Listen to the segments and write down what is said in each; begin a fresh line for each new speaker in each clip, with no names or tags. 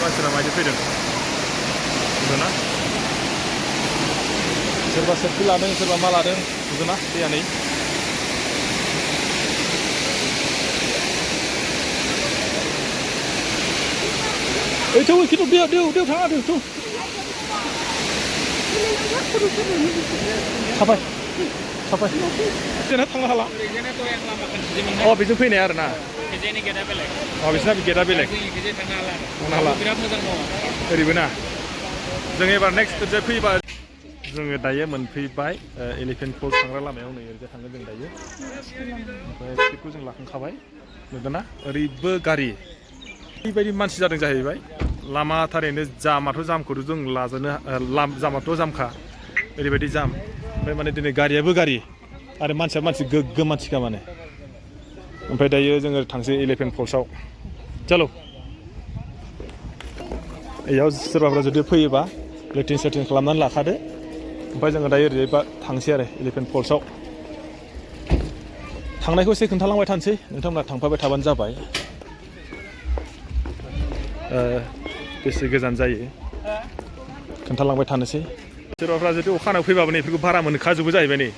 मानसिफोरा मायदि फैदों नुदोंना सोरबा सेल्फि लादों सोरबा मा लादों नुदोंना दैया नै ओइ थौ खिन्थु दैयाव थाङा थौ साफाय जोंना थांनो हाला अ बेजों फैनाय आरो ना अ बिसोरना गेटआ बेलेग थांनो हाला ओरैबो ना जों एबार नेक्स्ट जे फैबा जोङो दायो मोनफैबाय एलिफेन्ट फल्स थांग्रा लामायाव नै ओरैजाय थांगोन जों दायो ओमफ्राय टिकेटखौ जों लाखांखाबाय नुदोंना ओरैबो गारि ओरैबायदि मानसि जादों जाहैबाय लामा थारैनो जामाथ' जामखौथ' जों लाजोबनो जामाथ' जामखा ओरैबायदि जाम ओमफ्राय माने दिनै गारियाबो गारि आरो मानसिया मानसि गोग्गोम मानसिखा माने ओमफ्राय दायो जोङो थांसै एलिफेन्ट फल्सआव चलो बेयाव सोरबाफोरा जुदि फैयोबा लेटिन सेटिन खालामनानै लाखादो ओमफ्राय जोङो दायो ओरैजाय थांसै आरो एलिफेन्ट फल्सआव थांनायखौ एसे खोन्थालांबाय थानोसै नोंथांमोना थांफाबाय थाबानो जाबाय बेसे गोजान जायो खोन्थालांबाय थानोसै सोरबाफ्रा जुदि अखानाव फैबाबो नै बेफोरखौ भारा मोनखाजोबो जाहैबाय नै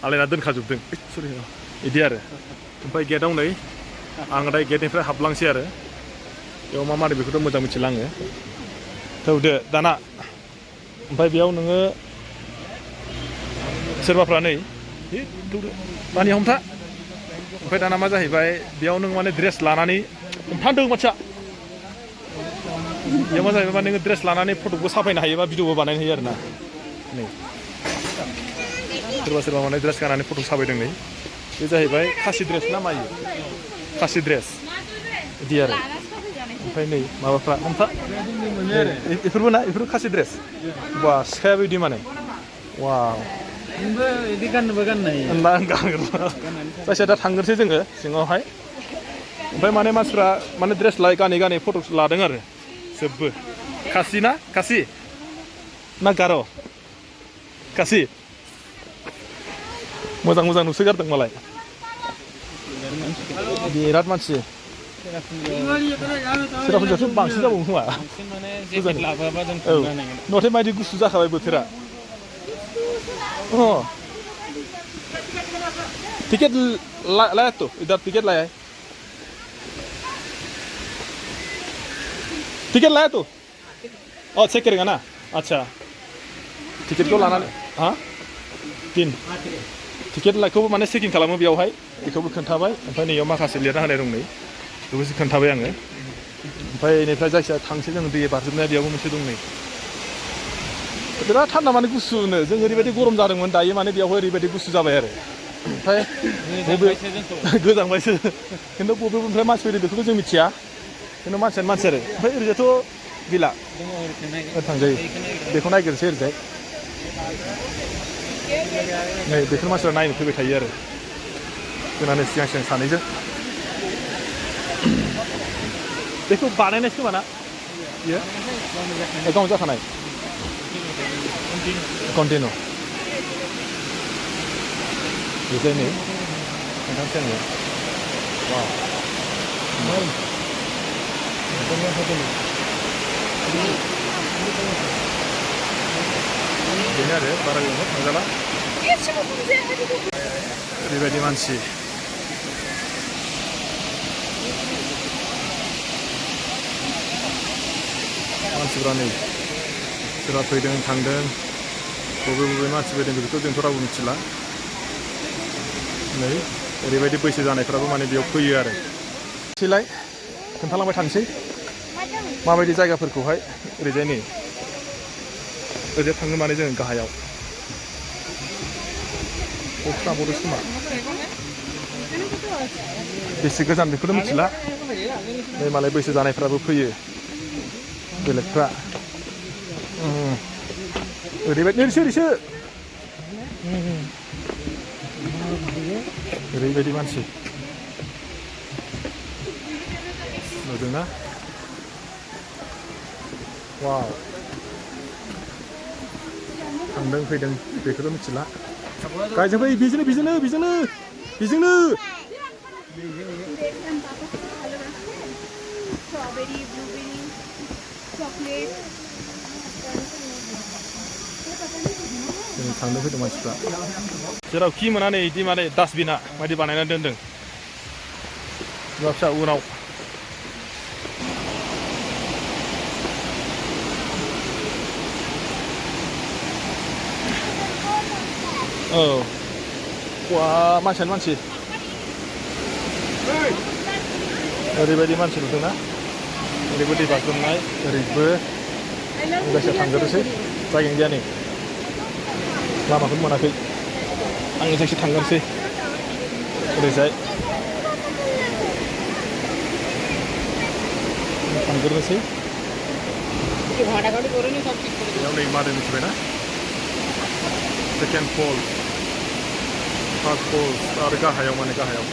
आलायना दोनखाजोबदों सरि बिदि आरो ओमफ्राय गेटआव नै आं दा गेटनिफ्राय हाबलांसै आरो बेयाव मा मारै बेखौथ' मोजां मिथिला आङो थौदो दाना ओमफ्राय बेयाव नोङो सोरबाफ्रा नै मानि हमथा ओमफ्राय दाना मा जाहैबाय बेयाव नों माने ड्रेस लानानै हमथादों मानसिया बेयाव मा जाहैबाय नोङो ड्रेस लानानै फट'बो साफायनो हायोबा भिडिअबो बानायनो हायो आरो ना नै सोरबा माने ड्रेस गाननानै फट' साफायदों नै बे जाहैबाय खासि ड्रेस ना मायो खासि ड्रेस बिदि आरो ओमफ्राय नै माबाफ्रा हमथा बेफोरबो ना बेफोर खासि ड्रेस बा सिखायाबो बिदि माने वाव
बिदि गाननोबो गाननो हायो
जायखिया दा थांग्रोसै जोङो सिङावहाय ओमफ्राय माने मानसिफ्रा माने ड्रेस गानै फट' लादों आरो जोब्बो खासि ना खासि ना गार' खासि मोजां नुसोगारदों मालाय बिराद मानसि सेरापुन्जियावथ' बांसिन जाबावो खोमा औ नथे मायदि गुसु जाखाबाय बोथोरा टिकेट लाया तो इधर टिकेट लाया है टिकेट लाया तो चेक करेगा ना अच्छा टिकेट को लाना हाँ तीन टिकेट लाखौबो माने चेकिं खालामो बेयावहाय बेखौबो खोन्थाबाय ओमफ्राय नैयाव माखासे लिरना होनाय दं नै बेखौसो खोन्थाबाय आङो ओमफ्राय बेनिफ्राय जायखिया थांसै जों दै बारजुमनाया बेयावबो मोनसे दं नै बिराद थान्दा माने गुसुनो जों ओरैबायदि गरम जादोंमोन दायो माने बेयावहाय ओरैबायदि गुसु जाबाय आरो ओमफ्राय गोजांबायसो खिन्थु बबेनिफ्राय मानसि फैदों बेखौथ' जों मिथिया खिन्थु मानसियानो मानसि आरो ओमफ्राय ओरैजायथ' गैला थांजायो बेखौ नायग्रोसै ओरैजाय नै बेफोर मानसिफ्रा नायनो फैबाय थायो आरो जोंना नै सिगां सानैजों बेखौ बानायनायसो खोमा ना बियो गावनो जाखानाय कन्टिनिउ बेजाय नै खोन्थानोसै आङो बेनो आरो बारा गोबाव थांजाला ओरैबायदि मानसि मानसिफ्रा नै सोरबा फैदों थांदों बबे मानसि फैदों बेखौथ' जोंथ' रावबो मिथिला नै ओरैबायदि बैसो जानायफ्राबो माने बेयाव फैयो आरो एसेलाय खोन्थालांबाय थानोसै माबायदि जायगाफोरखौहाय ओरैजाय नै ओरैजाय थांनो माने जों गाहायाव बक्सनाबोदोंसो खोमा बेसे गोजान बेखौथ' मिथिला नै मालाय बैसो जानायफ्राबो फैयो बेलेगफ्रा ओरैबायदि ओरैबायदि मानसि नुदोंना वाव थांदों फैदों बेखौथ' मिथिला गायजों फै बेजोंनो जों थांनो फैदों मानसिफ्रा जेराव खि मोना नै इदि माने डास्टबिना बायदि बानायनानै दोनदों फिसा फिसा उनाव औ वा मानसियानो मानसि ओरैबायदि मानसि नुदोंना ओरैबो दै बाज्रुमनाय ओरैबो जायखिया थांग्रोनोसै जायगायानो गैया नै लामाखौनो मोनाखै आं जायखिया थांग्रोनोसै ओरैजाय थांग्रोनोसै बेयाव नै मादै मिथिबायना सेकेन्ड फल फार्स्ट फल आरो गाहायाव माने गाहायाव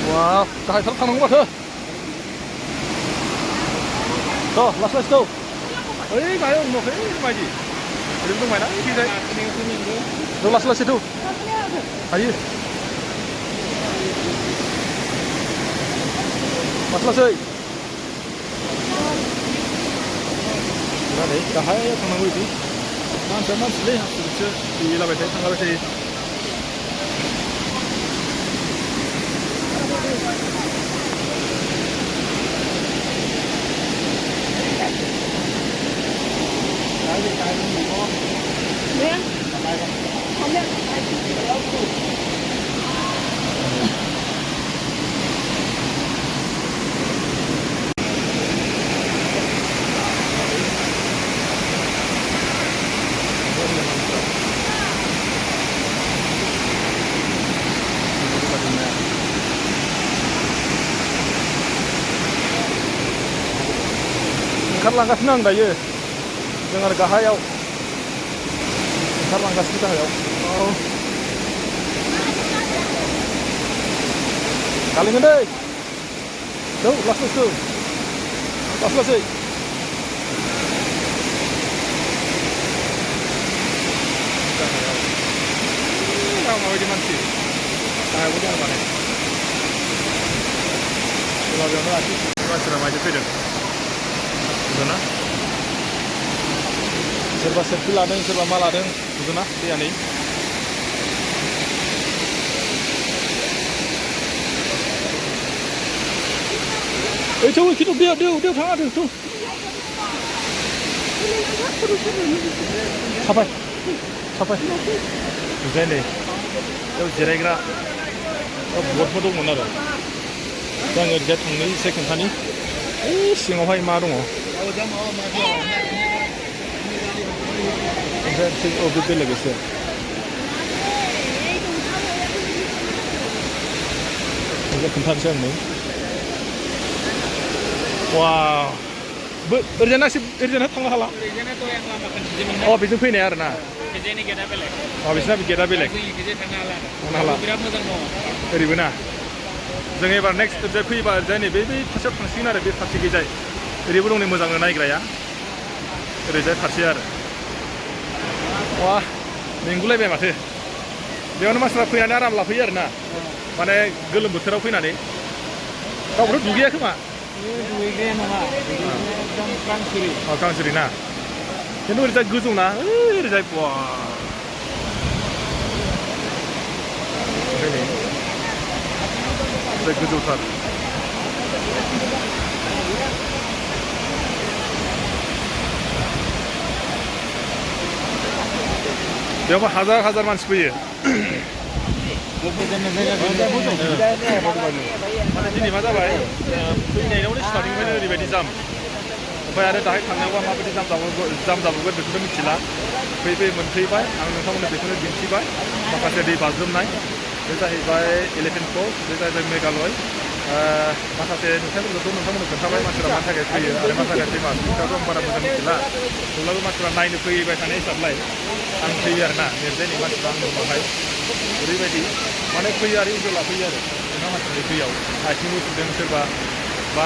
वा गाहायथाराव थांनांगौ माथो थ' लासै लासै थ' ओइ गाहायाव नुवाखै माबायदि ओरैबो दंबायना ओइखैजाय थ' लासै लासै थ' हायो लासै लासै नै गाहायाव थांनांगौ बिदि मानसिया मानसिलै हांसोसो फैलाबाय थायो थांलाबाय थायो ओंखारलांगासिनो आं दायो जों आरो गाहायाव ओंखारलांगासिनो गाहायाव गालिगोन दै थ' लासै लासै लासै लासै गाहायाव माबायदि मानसि गाहायावबो दङ माने बेयावनो आसि मानसिफ्रा मायदि फैदों नुदोंना सोरबा सेल्फि लादों सोरबा मा लादों नुदोंना दैया नै ओइ थौ खिन्थु दैयाव थाङा थ' साफाय ओमफ्राय नै बेयाव जिरायग्रा बटबो दंमोन आरो दा आङो ओरैजाय थांनो एसे खोन्थानि ओइ सिङावहाय मा दङ ओमफ्राय बे बेलेग एसे खोन्थानोसै आं नै वा ओरैजाना थांनो हाला अ बेजों फैनाय आरो ना बिसिना गेटआ बेलेग थांनो हाला ओरैबो ना जों एबार नेक्स्ट ओरैजाय फैयोबा ओरैजाय नै बै फारसेयाव थांसिगोन आरो बे फारसे गैजाय ओरैबो दं नै मोजांनो नायग्राया ओरैजाय फारसे आरो वा मेंगुलायबाय माथो बेयावनो मानसिफ्रा फैनानै आराम लाफैयो आरो ना माने गोलोम बोथोराव फैनानै रावबोथ' दुगैया खोमा गांसुरि ना खिन्थु ओरैजाय गोजौ ना ओरैजाय वा ओमफ्राय गोजौथार बेयावबो हाजार मानसि फैयो माने दिनै मा जाबाय फैनायावनो स्टार्टिंनिफ्रायनो ओरैबायदि जाम ओमफ्राय आरो दाहाय थांनायावबा माबायदि जाम जाबावगोन बेखौथ' मिथिला फैयै मोनफैबाय आं नोंथांमोननो बेखौनो दिन्थिबाय माखासे दै बाज्रुमनाय बे जाहैबाय एलिफेन्ट फल्स बे जाहैबाय मेघालय माखासे नुथायफोरखौथ' नोंथांमोननो खोन्थाबाय मानसिफ्रा मानि थाखाय फैयो आरो मानि थाखाय फेमास बेखौथ' आं बारा मोजां मिथिला थेवब्लाबो मानसिफ्रा नायनो फैबाय थानाय हिसाबलाय आं फैयो आरो ना नेरजायनि मानसिफ्रा आं उनावहाय ओरैबायदि माने फैयो आरो इन्जय लाफैयो आरो नोंथां मानसिफोरनि दैयाव आथिंबो सुदों सोरबा बा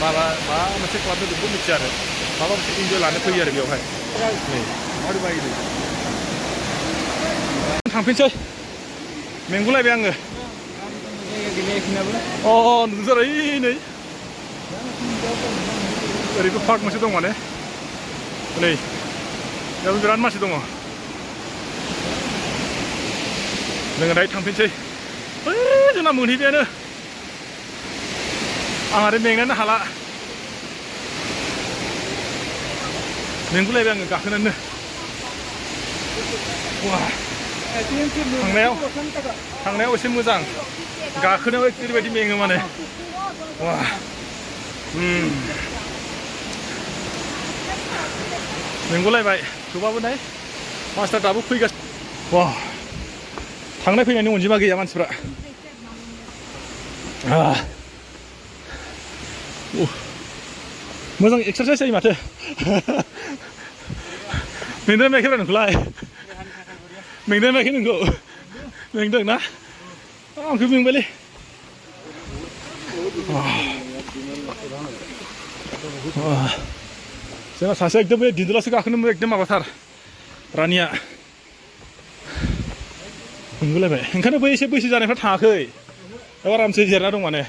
माबा मोनसे खालामदों बेखौ मिथिया आरो माबा मोनसे इन्जय लानो फैयो आरो बेवहाय नै ओरैबायदि थांफिनसै मेंगुलायबाय आङो अ नुदों ओइ नै ओरैबो पार्क मोनसे दं माने नै बेयावबो बिराद मानसि दङ जोङो दायो थांफिनसै ओइ जोंना मोनहैबायानो आं आरो मेंनानै हाला मेंगुलायबाय आङो गाखोनोनो थांनायाव एसे मोजां गाखोनायाव ओरैबायदि मेङो माने वा मेंगुलायबाय थेवबाबो नाय मानसिफ्रा दाबो फैगासिनो वा थांनाय फैनायनि अनजिमा गैया मानसिफ्रा मोजां एक्सारसाइज जायो माथो मेंदों मेंखायोब्रा नोंखौलाय मेंदों मेंखायो नोंखौ मेंदों ना आंखौ मेंबायलै जोंना सासे एकदम बे दिदुलासो गाखोनो एकदम माबाथार रानिया मेंगुलायबाय ओंखायनो बै एसे बैसो जानायफ्रा थाङाखै बेयाव आरामसे जिरायना दं माने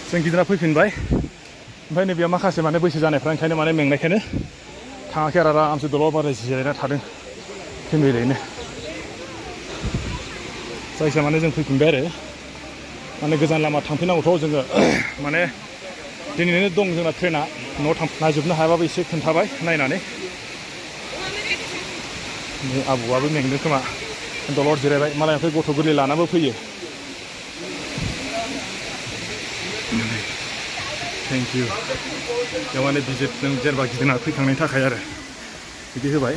जों गिदिरा फैफिनबाय ओमफ्राय नैबेयाव माखासे माने बैसो जानायफ्रा ओंखायनो माने मेंनायखायनो थाङाखै आरो आरामसे दलर बाराय जिरायना थादों फेमिलियैनो जायखिया माने जों फैफिनबाय आरो माने गोजान लामा थांफिननांगौथ' जोङो माने दिनैनो दं जोंना ट्रेना न'आव नायजोबनो हायाबाबो एसे खोन्थाबाय नायनानै आबौआबो मेंदों खोमा दलर जिरायबाय मालाय ओमफ्राय गथ' गोरलै लानाबो फैयो थेंक इउ बेयाव माने भिजिट नों जेनेबा गिदिंना फैखांनायनि थाखाय आरो बिदि होबाय